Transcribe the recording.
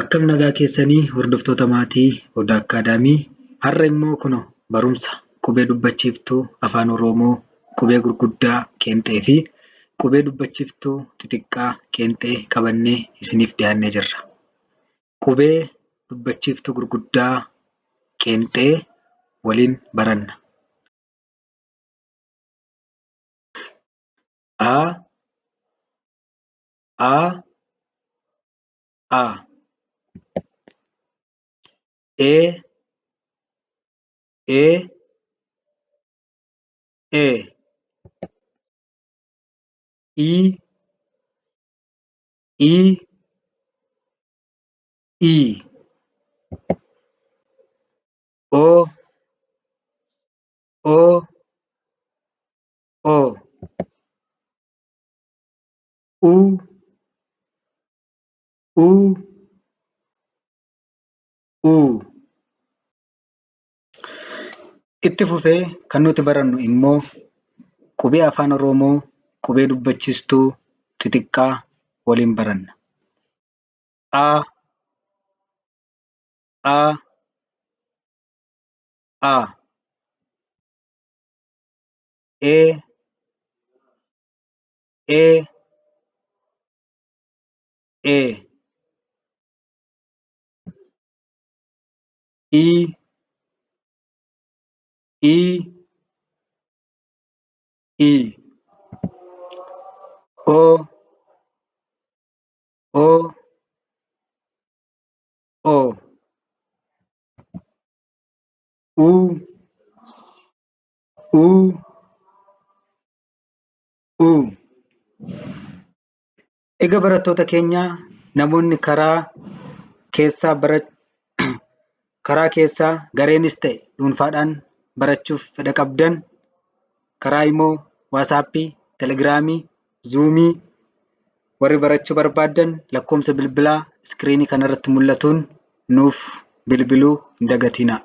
Akkam nagaa keessanii hordoftoota maatii Odaa Akkaadaamii. Har'a immoo kunoo barumsa qubee dubbachiiftuu Afaan Oromoo qubee gurguddaa qeenxee fi qubee dubbachiiftuu xixiqqaa qeenxee qabannee isiniif dhiyaannee jirra. Qubee dubbachiiftuu gurguddaa qeenxee waliin baranna. A A A E E E I I I O O O U U U. Itti fufee kan nuti barannu immoo qubee Afaan Oromoo qubee dubbachiistuu xixiqqaa waliin baranna. A A A E E E I I I O O O U U U. Egaa barattoota keenya, namoonni karaa keessaa karaa keessaa gareenis ta'e dhuunfaadhaan barachuuf fedha qabdan, karaa immoo Waasaappii, Telegiraamii, Zuumii warri barachuu barbaaddan lakkoofsa bilbilaa iskiriinii kanarratti mul'atuun nuuf bilbiluu hin dagatinaa.